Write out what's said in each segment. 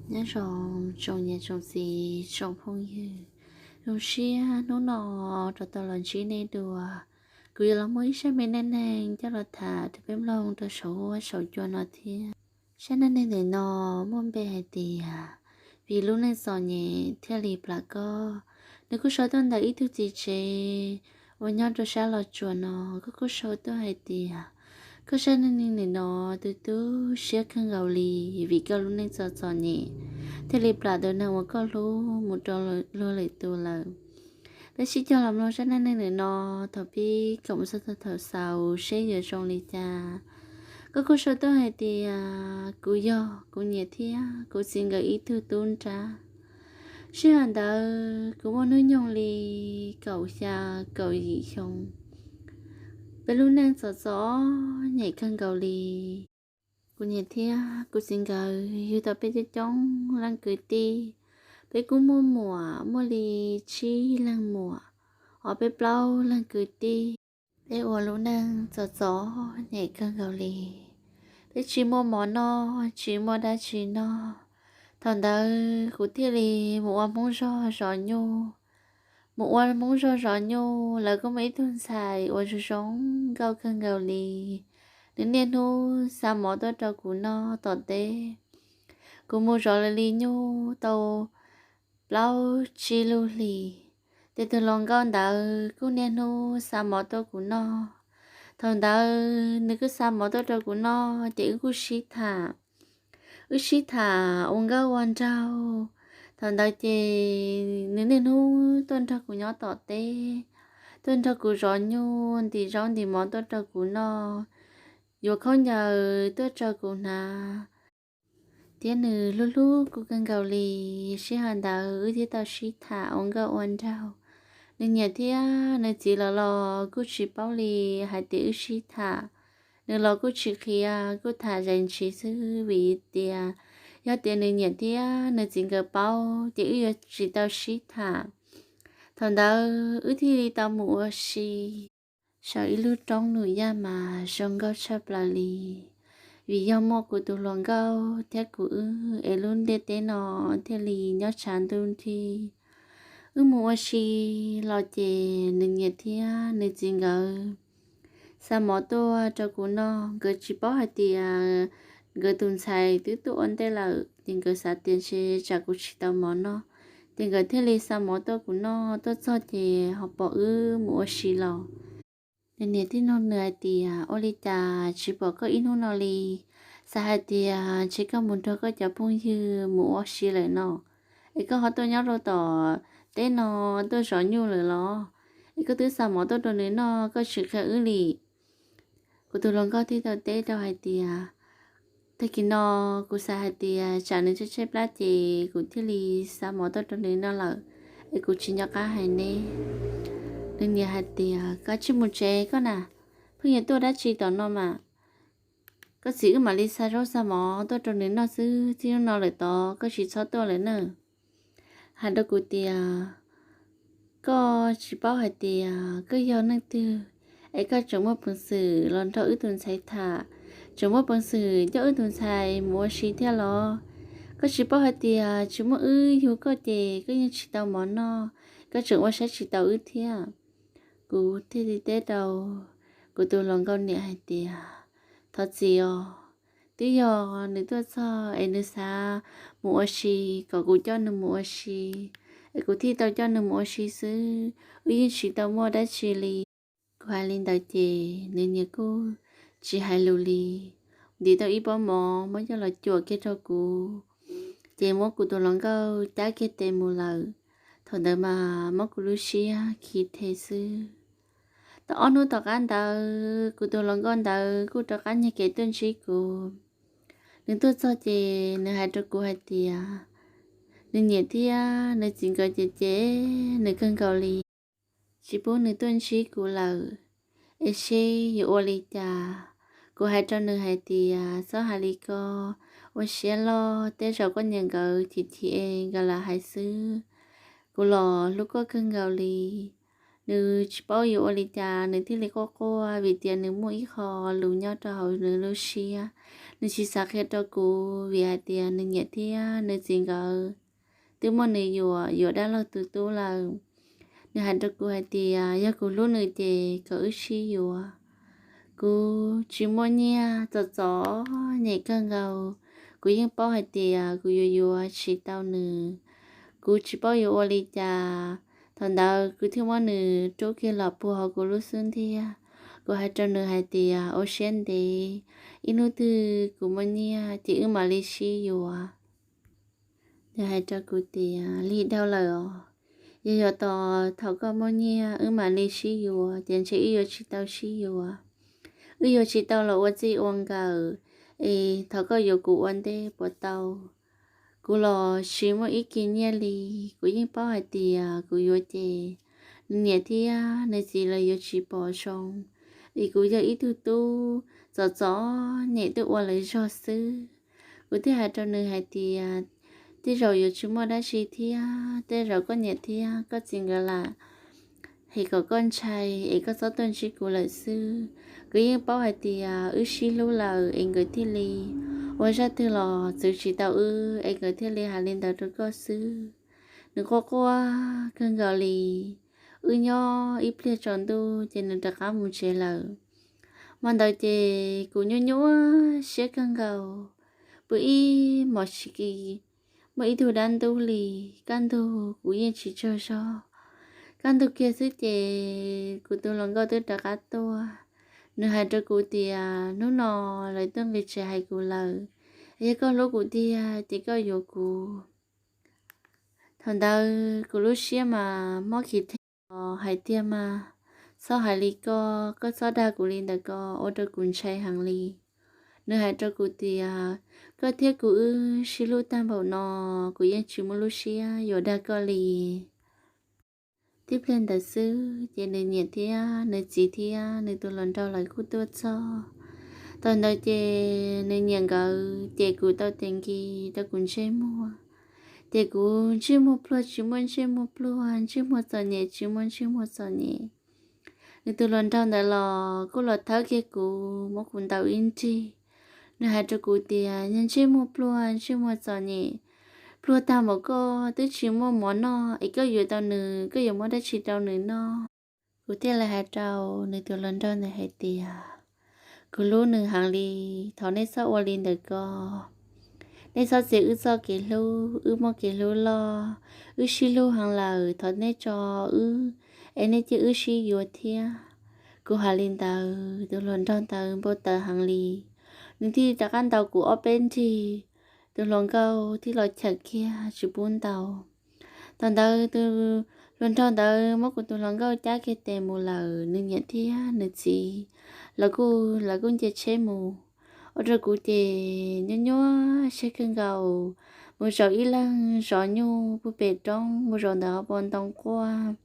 Nyob zoo tsoom niam tsoom txiv tsoom phooj ywg, zoo siab hnub no rov tau los ntsib nej dua. Kuv yuav los muaj ib zaj me neej neeg coj los tham rau peb mloog rau saum huab saum cua no thiab. Zaj neej neeg ntawm no muaj npe hais tias Vim lub neej txom nyem thiaj li plam koj. Nws kuj sau tuaj ntawm ib tug txiv tsev uas nyob rau sab Los Tsuas no, koj kuj sau tuaj hais tias koj zaj neej neeg ntawm no tu tu siab kawg nkaus li, vim koj lub neej txom txom nyem thiaj li plam tus neeg uas koj hlub mus rau luag lwm tus lawm. Peb sib cog los mloog zaj neej neeg ntawm no thaum pib kom mus txog thaum xaus seb yuav zoo li cas. Koj kuj sau tuaj hais tias kuv yog kuv niam thiab kuv txiv nkawd ib tug tub nrab. Sij hawm ntawd kuv muaj hnub nyoog li kaum xya kaum yim xyoo. Peb lub neej txom txom nyem kawg nkaus li. Kuv niam thiab kuv txiv nkawd yug tau peb coob coob leej kwv tij. Peb kuj muaj muam muaj li tsib leeg muam, hos peb plaub leeg kwv tij. Peb ua lub neej txom txom nyem kawg nkaus li. Peb tsis muaj mov noj, tsis muaj dab tsi noj. Thaum ntawd kuv thiaj li mus ua Hmoob zog zov nyuj. Mus ua Hmoob zog zov nyuj, lawv kuj muaj ib tug ntxhais uas zoo zoo nkauj kawg nkaus li. Nws niaj hnub xa mov tuaj rau kuv noj tom teb. Kuv mus zov lawv li nyuj tau plaub tsib lub hlis, ces tus hluas nkauj ntawd kuj niaj hnub xa mov tuaj kuv noj. Thaum ntawd nws kuj xa mov tuaj rau kuv noj ces wb kuj sib tham. Wb sib tham ua nkauj ua nraug. Thaum ntawd ces nws niaj hnub tuaj nrog kuv nyob tom teb, tuaj nrog kuv zov nyuj, ntim zaub ntim mov tuaj rau kuv noj, yuav khaub ncaws tuaj rau kuv hnav, thiab nws hlub hlub kuv kawg nkaus li. Sij hawm ntawd wb thiaj tau sib tham ua nkauj ua nraug. Nws niam thiab nws txiv los los kuj tsis paub li hais tias wb sib tham. Nws los kuj tsis qhia, kuj tham zais ntsis xwb vim tias yog tias nws niam thiab nws txiv nkawd paub ces wb yuav tsis tau sib tham. Thaum ntawd wb thiaj li tau mus ua si saum ib lub roob num yaj mas zoo nkauj tshaj plaws li, vim yog muaj kuv tus hluas nkauj thiab kuv wb es lub ntiaj teb no thiaj li nyob tshav ntuj nrig. Wb mus ua si los ces nws niam thiab nws txiv nkawd xa mov tuaj rau kuv noj. Nkawd tsis paub hais tias nkawd tus ntxhais twb tuaj ua ntej lawm, ces nkawd xav tias ntshe tsam kuv tsis tau mov noj, ces nkawd thiaj li xa mov tuaj kuv noj. Tuaj txog ces ho pom wb mus ua si los. Nws niam thiaj nug nws hais tias, ua li cas tsis pom koj ib hnub no li? Xav hais tias ntshe koj mus nrog koj cov phooj ywg mus ua si lawm no, es koj ho tuaj nyob rau tom teb no tuaj zov nyuj lawm los? Es koj twb xa mov tuaj rau nws noj koj tsis qhia wb li. Kuv tus hluas nkauj thiaj tau teb rau hais tias, tag kis no kuv xav hais tias tsam nws tshaib tshaib plab ces kuv thiaj li xa mov tuaj rau nws noj lawm, es kuv tsis nco qab hais neb. Nws niam hais tias, koj cia li mus tsev koj na, pheej yuav tuaj dab tsi tom no mas. Koj txiv wb mam li xa zaub xa mov tuaj rau nws noj xwb, txij hnub no lawm tod koj tsis txhob tuaj lawm na. Hais rau kuv tias, koj tsis paub hais tias koj yog neeg twg es koj tseem muaj peev xwm los nrog wb tus ntxhais tham, tseem muaj peev xwm coj wb tus ntxhais mus ua si thiab los? Koj tsis paub hais tias tsis muaj wb yug koj ces koj yeej tsis tau mov noj, koj tseem ua saib tsis taus wb thiab. Kuv thiaj li teb rau kuv tus hluas nkauj niam hais tias, thov txim os, twb yog nws tuaj txog es nws xav mus ua si kom kuv coj nws mus ua si, es kuv thiaj tau coj nws mus ua si xwb, wb yeej tsis tau muaj dab tsi li. Kuv hais li ntawd ces nws niam kuj tsis hais lus li, ntim tau ib pob mov muab coj los cuam kiag rau kuv, ces muab kuv tus hluas nkauj cab kiag tes mus lawm. Thaum ntawd mas muab kuv lub siab khi the xwb. Tau ob hnub tom qab ntawd kuv tus hluas nkauj ntawd kuj rov qab nyiag kev tuaj ntsib kuv. Nws tuaj txog ces nws hais rau kuv hais tias nws niam thiab nws txiv nkawd cem cem nws kawg nkaus li, tsis pub nws tuaj ntsib kuv lawm, es seb yuav ua li cas. Kuv hais rau nws hais tias, txhob hais li ko, ua siab loj, tej zaum koj niam nkawd chim chim es nkawd lam hais xwb. Kuv los hlub koj kawg nkaus li. nws tsis paub yuav ua li cas, nws thiaj li quaj quaj vim tias nws muaj ib qho lus nyob rau hauv nws lub siab, nws tsis xav qhia rau kuv vim hais tias nws niam thiab nws txiv nkawd twb muab nws yuam yuav dab laug tus tub lawm. Nws hais rau kuv hais tias yog kuv hlub nws ces kom wb sib yuav. Kuv tsis muaj nyiaj, txom txom nyem kawg nkaus, kuv yeej paub hais tias kuv yuav yuav tsis tau nws. Kuv tsis paub yuav ua li cas, thaum ntawd kuv thiaj muab nws rub kiag los puag hauv kuv lub xub ntiag. Kuv hais rau nws hais tias ua siab ntev, ib hnub twg kuv muaj nyiaj ces wb mam li sib yuav. Nws hais rau kuv tias lig dhau lawm os, yog yuav tos thaum koj muaj nyiaj wb mam li sib yuav ces ntshe wb yuav tsis tau sib yuav. Wb yuav tsis tau los ua txij ua nkawm, es thov koj yuav kuv ua ntej puas tau? Kuv los tsis muaj ib kis nyiaj li, kuv yeej paub hais tias kuv yuav ces nws niam thiab nws txiv lawv yuav tsis pom zoo, vim kuv yog ib tug tub txom txom nyem tuaj ua lawv zog xwb. Kuv thiaj hais rau nws hais tias tej zaum yuav tsis muaj dab tsi thiab, tej zaum koj niam thiab koj txiv nkawd lam hais kom koj ntshai es koj txhob tuaj ntsib kuv lawm xwb. Kuv yeej paub hais tias wb sib hlub lawm es nkawd thiaj li ua zaj twg los txwv tsis tau wb es nkawd thiaj li hais li ntawd rau koj xwb. Nws quaj quaj kawg nkaus li. Wb nyob ib pliag tsaus ntuj ces nws rov qab mus tsev lawm. Hmo ntawd ces kuv nyuaj nyuaj siab kawg nkaus, pw ib hmos tsis muaj ib tug dab ntub li. Kaj ntug kuv yeej tsis tsaug zog. Kaj ntug kiag xwb ces kuv tus hluas nkauj twb rov qab tuaj. Nws hais rau kuv tias hnub no lawv tuaj nqis tsev hais kuv lawm, yog koj hlub kuv tiag ces koj yuav kuv. Thaum ntawd kuv lub siab mas mob khiv the os, hais tiag mas txhob hais li ko, koj txhob dag kuv li ntawd ko, ua rau kuv ntshai heev li. Nws hais rau kuv tias koj thiab kuv wb sib hlub tag npaum no, kuv yeej tsis muaj lub siab yuav dag koj li. Tib pliag ntawd xwb ces nws niam thiab nws txiv thiab nws tus hluas nraug lawv kuj tuaj txog. Thaum ntawd ces nws niam nkawd ces kuv tau tes nkis rau kuv ntsej muag, ces kuv ntsej muag pluag tsis muaj ntsej muag pluag, ntsej muag txom nyem tsis muaj ntsej muag txom nyem. Nws tus hluas nraug ntawd los kuj los thawb kiag kuv, muab kuv ntaus ib nrig. Nws hais rau kuv tias yog ntsej muag pluag ntsej muag txom nyem, pluag tag npaum koj twb tsis muaj mov noj es koj yuav tau nws, koj yuav muab dab tsi rau nws noj? Kuv thiaj li hais rau nws tus hluas nraug ntawd hais tias kuv hlub nws heev li, thov nej txhob ua li ntawd ko. Nej txhob txiav wb txoj kev hlub, wb muaj kev hlub loj, wb sib hlub heev lawm, thov nej tso wb es nej cia wb sib yuav thiab. Kuv hais li ntawd tus hluas nraug ntawd npau taws heev li, nws thiaj rov qab ntaus kuv ob peb nrig, tus hluas nkauj thiaj los chawm kiag tsis pub ntaus. Thaum ntawd tus hluas nraug ntawd muab kuv tus hluas nkauj cab kiag tes mus lawm, nws niam thiab nws txiv los kuj, lawv kuj nce tsheb mus, ua rau kuv ces nyuaj nyuaj siab kawg nkaus, mus zaum ib leeg zov nyuj puag pem roob, mus zaum ntawm hauv paus ntoo quaj.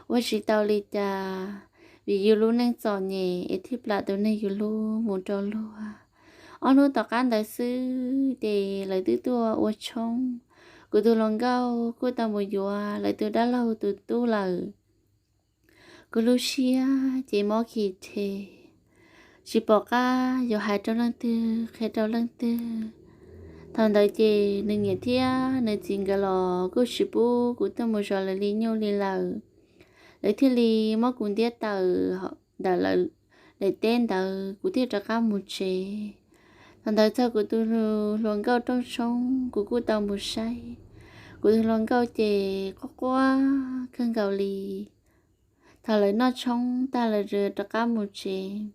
Ua tsis tau li cas, vim yus lub neej txom nyem es thiaj plam tus neeg yus hlub mus rau luag. Ob hnub tom qab ntawd xwb ces lawv twb tuaj ua tshoob, kuv tus hluas nkauj kuj tau mus yuav lawv tus dab laug tus tub lawm. Kuv lub siab ces mob khis the, tsis pom qab yuav hais rau leej twg qhia rau leej twg. Thaum ntawd ces nws niam thiab nws txiv nkawd los kuj tsis pub kuv tuaj mus zov lawv li nyuj li lawm, lawv thiaj li muab kuv ntiab tawm ntawm lawv daim teb ntawd, kuv thiaj rov qab mus tsev. Thaum ntawd txog kuv tus hluas nkauj rooj tshoob, kuv kuj tau mus saib, kuv tus hluas nkauj ces quaj quaj kawg nkaus li. Thaum lawv noj tshoob tag lawv rov qab mus tsev,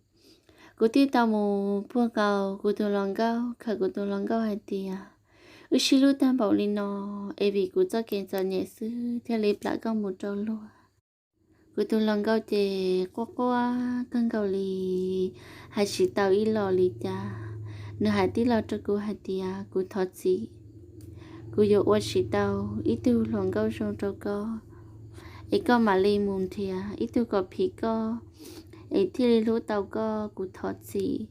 kuv thiaj tau mus puag nkaus kuv tus hluas nkauj, khawm kuv tus hluas nkauj hais tias wb sib hlub tag npaum li no es vim kuv txoj kev txom nyem xwb thiaj li plam koj mus rau luag. Kuv tus hluas nkauj ces quaj quaj kawg nkaus li, hais tsis tau ib los li cas. Nws hais tib lo rau kuv hais tias kuv thov txim, kuv yuav ua tsis tau ib tug hluas nkauj zoo rau koj, es koj mam li mus nrhiav ib tug kom phim koj es thiaj li hlub tau koj, kuv thov txim.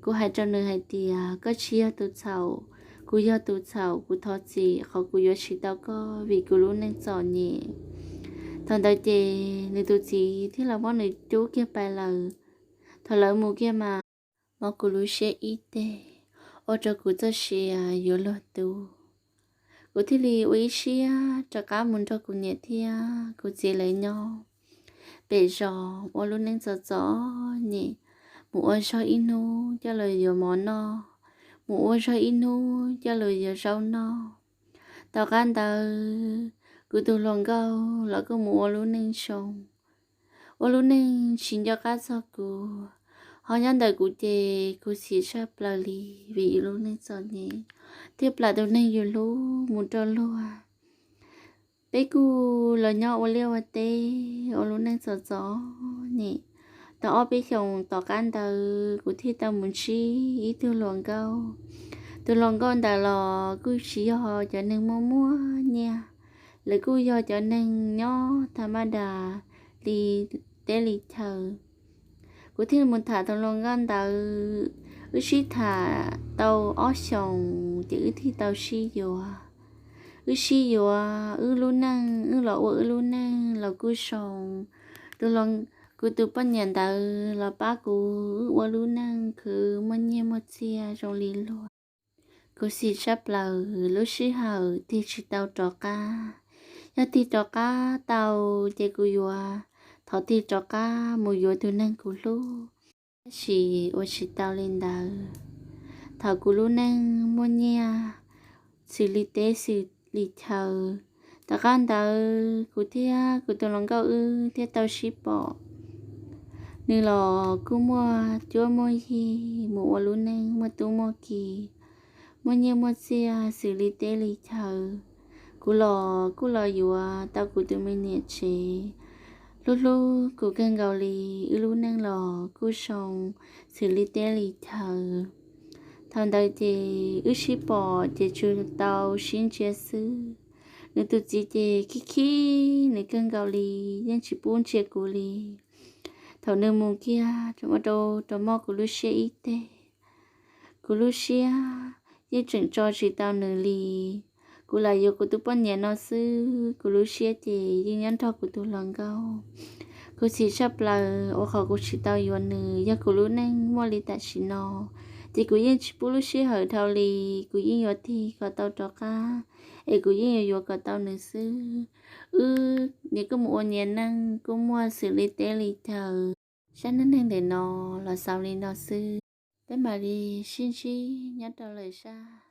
Kuv hais rau nws hais tias koj tsis yog tus txhaum, kuv yog tus txhaum, kuv thov txim qhov kuv yuav tsis tau koj vim kuv lub neej txom nyem. Thaum ntawd ces nws tus txiv thiaj los muab nws cub kiag pais lawm. Thaum lawv mus kiag mas mob kuv lub siab ib teg, ua rau kuv txoj sia yuav luag tu. Kuv thiaj li ua ib siab rov qab mus nrog kuv niam thiab kuv txiv lawv nyob pem zos ua lub neej txom txom nyem, mus ua zog ib hnub coj los yuav mov noj, mus ua zog ib hnub coj los yuav zaub noj. Tom qab ntawd kuv tus hluas nkauj los kuj mus ua lub neej zoo, ua lub neej tsis nco qab txog kuv. Ho nyob ntawm kuv ces kuv xim tshaj plaws li, vim yus lub neej txom nyem thiab plam tus neeg yus hlub mus rau luag. Peb kuj los nyob ua liaj ua teb ua lub neej txom txom nyem tau ob peb xyoos. Tom qab ntawd kuv thiaj tau mus ntsib ib tug hluas nkauj. Tus hluas nkauj ntawd los kuj tsis yog cov neeg muaj muaj nyiaj, lawv kuj yog cov neeg nyob tham maj das li teb li chaw. Kuv thiaj mus tham tus hluas nkauj ntawd, wb sib tham tau ob xyoos ces wb thiaj tau sib yuav. Wb sib yuav, wb lub neej, wb los ua wb lub neej los kuj zoo. Tus, kuv tus poj niam ntawd los pab kuv, wb ua lub neej khwv muaj nyiaj muaj txiaj zoo li luag. Kuv xim tshaj plaws lub sij hawm tig tsis tau rov qab. Yog tig rov qab tau ces kuv yuav thov tig rov qab mus yuav tus neeg kuv hlub, tab sis ua tsis tau li ntawd. Thaum kuv lub neej muaj nyiaj xws li teb xws li chaw, tom qab ntawd kuv thiab kuv tus hluas nkauj wb thiaj tau sib pom. Nws los kuj muaj cuab muaj yig mus ua lub neej muaj tub muaj ki, muaj nyiaj muaj txiaj xws li teb li chaw. Kuv los kuj los yuav tau kuv tus me niam tsev, hlub hlub kuv kawg nkaus li, wb lub neej los kuj zoo xws li teb li chaw. Thaum ntawd ces wb sib pom ces tsuas tau sib ntsia xwb. Nws tus txiv ces khib khib nws kawg nkaus li, yeej tsis pub ntsia kuv li. Thaum nws mus kiag ua rau rov mob kuv lub siab ib teg. Kuv lub siab yeej tseem tso tsis tau nws li. Kuv lam yuav kuv tus poj niam no xwb, kuv lub siab ces yeej nyob nrog kuv tus hluas nkauj. Kuv xim tshaj plaws ua qhov kuv tsis tau yuav nws. Yog kuv lub neej muaj li tam sim no ces kuv yeej tsis pub lub sij hawm dhau li. Kuv yeej yuav tig kom tau rov qab, es kuv yeej yuav yuav kom tau nws xwb. Wb nyias kuj mus ua nyias neej, kuj muaj xws li teb li chaw. Zaj neej neeg ntawm no los xaus li no xwb. Peb mam li sib ntsib nyob rau lwm zaj.